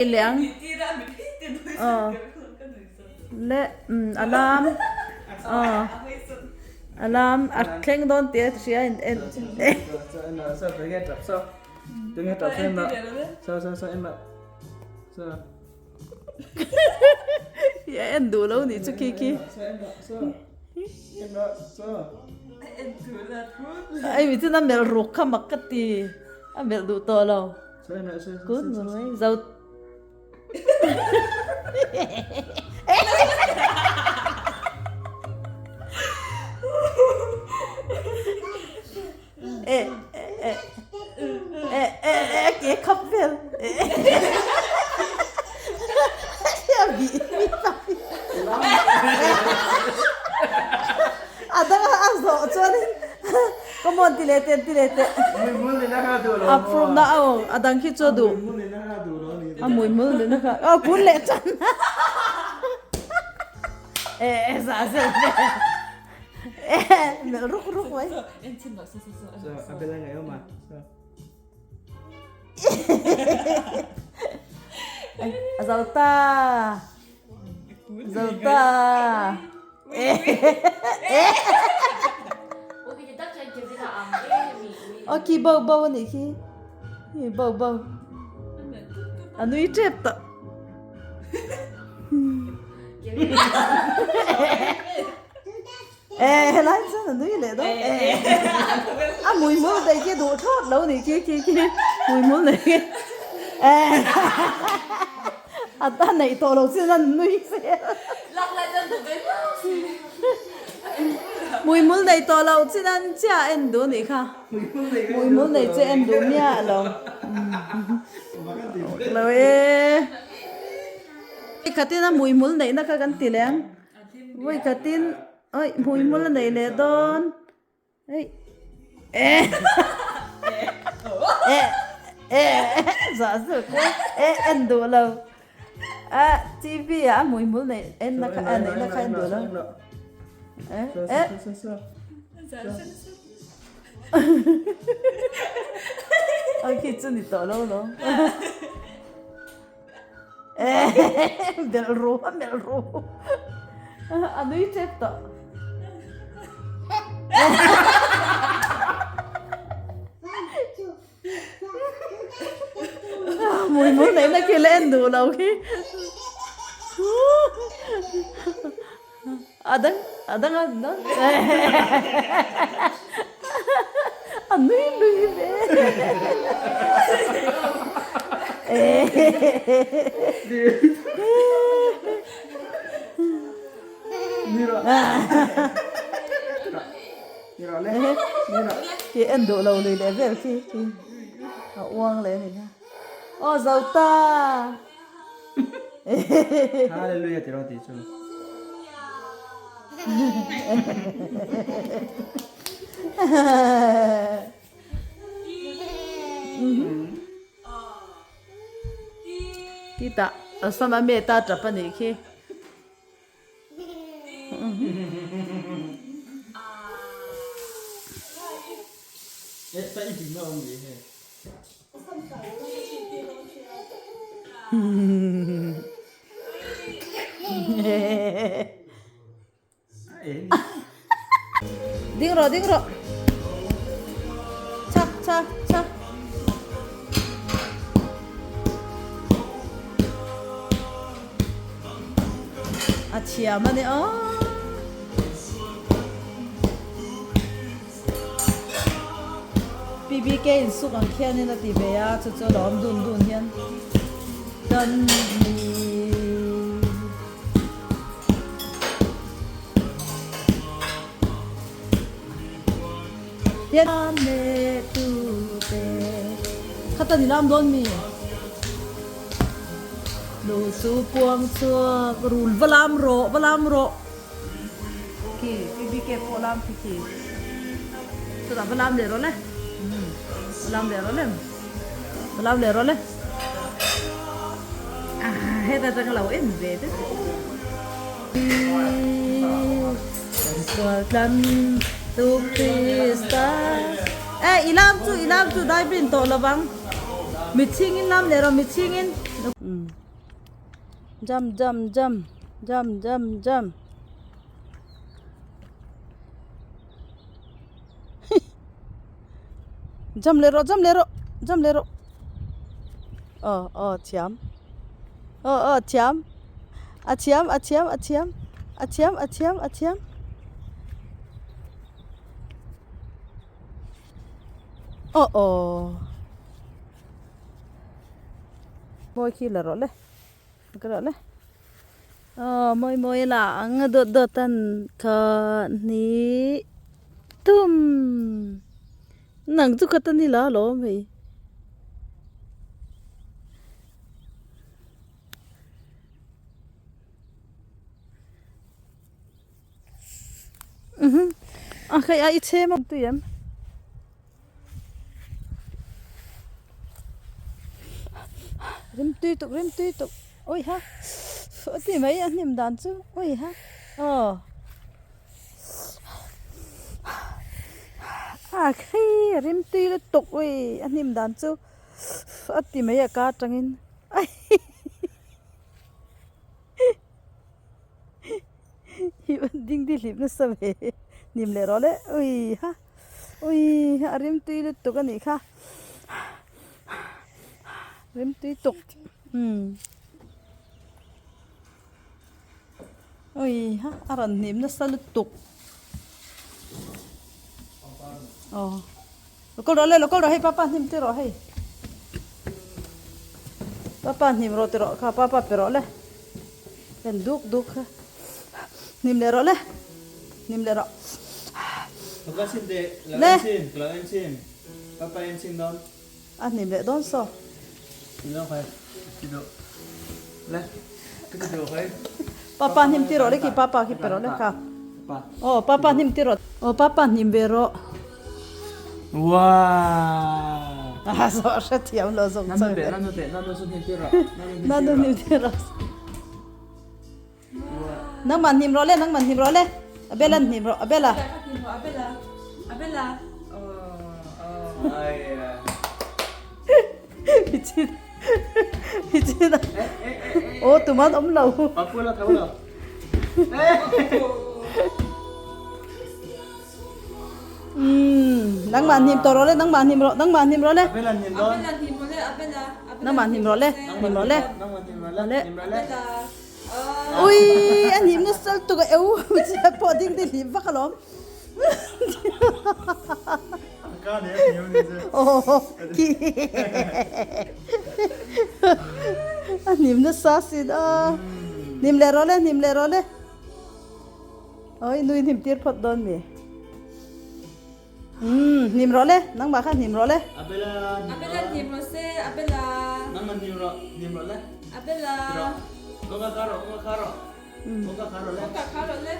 Leh ang aw le a lam aw a lam a thleng dawn tih a hria in en a en duh lo nih chu khi khi ai mi chuan a melh ruk kha mak ka ti a melh duh tawh lo. Kun mai zo e e e e e ke khap vel bi bi a dang a zawh chuanin Come on ti leh teh ti leh teh. A prove na aw a dang khi chu a duh. A hmuihmul ni na kha aw kun leh chan. E e za zel ve. E melh ruk ruk mai. A bela ngai awm a. A zo ta. Zo ta. Aw khi bo bo a nih khi hi bo bo a nui tep tawh e helai chuan a nui leh dawn a hmuihmul nei khi duh thlawt lo nih khi khi khi hmuihmul nei khi e A ta neih tawh lo chin a nui zel. Hmuihmul nei tawh lo chin an chiah en duh anih kha. Hmuihmul nei che en duh miah lo. Lo e. Khatin a hmuihmul neihna kha kan ti leh ang. Vawi khatin oi hmuihmul a nei leh dawn. Ei eh eh eh zah zuk eh en duh lo a TV ah a hmui hmul nei en na kha neih na kha en duh lo eh eh oi khi chu ni tawh lo lo eh belh ru a melh ru a nui tep tawh. Mùi muốn lấy nó kia lên đủ lâu khi à đăng à đăng à đăng à nui nui về Khi en duh lo lui leh vel khi khi a uang leh a ni kha aw zo ta Hallelujah ti rawh tih chu. Titah sama meta tap a nih khi. Ding rawh ding rawh cha cha cha. A thiam a ni aw. PBK in suk ang khianin a ti ve a, chu chu a lo awm dun dun hian kan ni. Khata ni lam dawn mi? Lu chu puang chhuak rul va lam rawh va lam rawh khi PBK pawh lam khi khi chutah va lam leh rawh le va lam leh rawh le va lam leh rawh le heta tang lo en ve te Kan sual tlan tu Krista. E i lam chu i lam chu dai bin tawh lovang. Mitchhing in lam leh rawh mitchhing in. Jump jump jump jump jump jump Jump leh rawh jump leh rawh jump leh rawh aw aw thiam aw aw thiam a thiam a thiam a thiam a thiam a thiam a thiam. Aw aw mawi khi la rawh le ka rawh le aw mawi mawi la ang a dawt dawt an kha hnih tum nang chu khat a ni la alawm hei. A hei a i chhem a tui em rim tui tuk rim tui tuk awi ha a ti mai a hnim dan chu awi ha aw a hei rim tui lutuk awi a hnim dan chu a ti mai a ka atangin. Ding di hlip nasa ve hnim leh rawh le ui ha ui a rim tui lutuk a nih kha rim tui tuk umm ui ha a rawn hnim nasa lutuk aw lo kal rawh le lo kal rawh hei papa hnim te rawh hei papa hnim rawh ti rawh kha papa pe rawh le. En duk duk kha hnim leh rawh le hnim leh rawh. Ka chhin teh lo en chhin ka lo en chhin papa en chhin dawn. A hnim leh dawn saw. Ti dawn khai ti duh le ka ti duh khai. Papa hnim ti rawh le khi papa khi pe rawh le kha. Aw papa hnim ti rawh. Aw papa hnim ve rawh. Wow. A zawh a hrethiam lo zawk Nanu teh nanu teh nanu chu hnim tir rawh. Nanu hnim tir rawh. Nangmah hnim rawh le nangmah hnim rawh le. Abela hnim rawh Abela. Abela Abela. Michin michin aw tuman awm lo. Papula tho lo. Umm nangmah hnim tawh rawh le nangmah hnim rawh nangmah hnim rawh le. Abela hnim dawn. Abela hnim rawh le Abela. Nangmah hnim rawh le hnim rawh le. Nangmah hnim rawh le hnim rawh le. Ui a hnim nasa lutuk a eu chiah pawh ding te hlim vak alawm. A hnim nasa sin a. Hnim leh rawh le hnim leh rawh le. Aw i nui hnim tir phawt dawn mi. Umm hnim rawh le nangmah kha hnim rawh le. Abela Abela hnim rawh se Abela. Nangmah hnim rawh hnim rawh le. Abela. Rawh kawngka khar rawh kawngka khar rawh kawngka khar rawh le. Kawngka khar rawh le.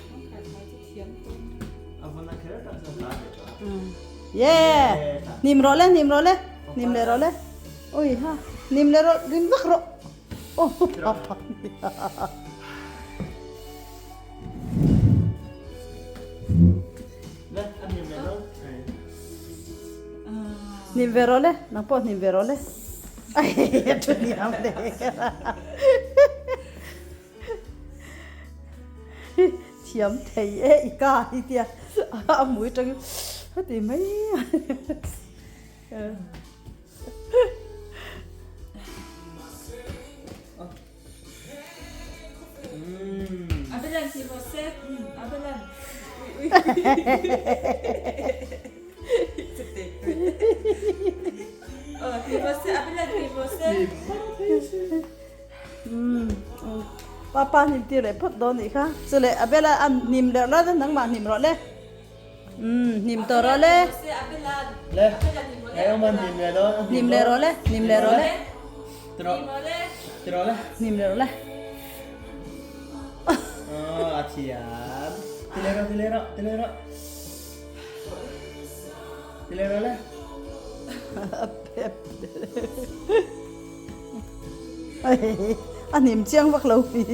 Kawngka khar chu thiam tawh. A vana kher tak chuan ta ve tawh. Yeah hnim rawh le hnim rawh le hnim leh rawh le. Ui ha hnim leh rawh rim vak rawh. Aw papa. Hnim ve rawh le, nang pawh hnim ve rawh le. A thu hniam le. Thiam thei e i ka hi tia a mui tangin a ti mai. Abelan ti rawh se Abelan ti rawh se Abelan ti rawh se Papa hnim tir leh phawt dawn nih kha chule Abela a hnim leh rawh le nangmah hnim rawh le hnim tawh rawh le hnim leh rawh le hnim leh rawh le. Hnim leh rawh le. A thiam. Ti leh rawh, ti leh rawh, ti leh rawh. Ti leh rawh le. A hnim chiang vak lo mi.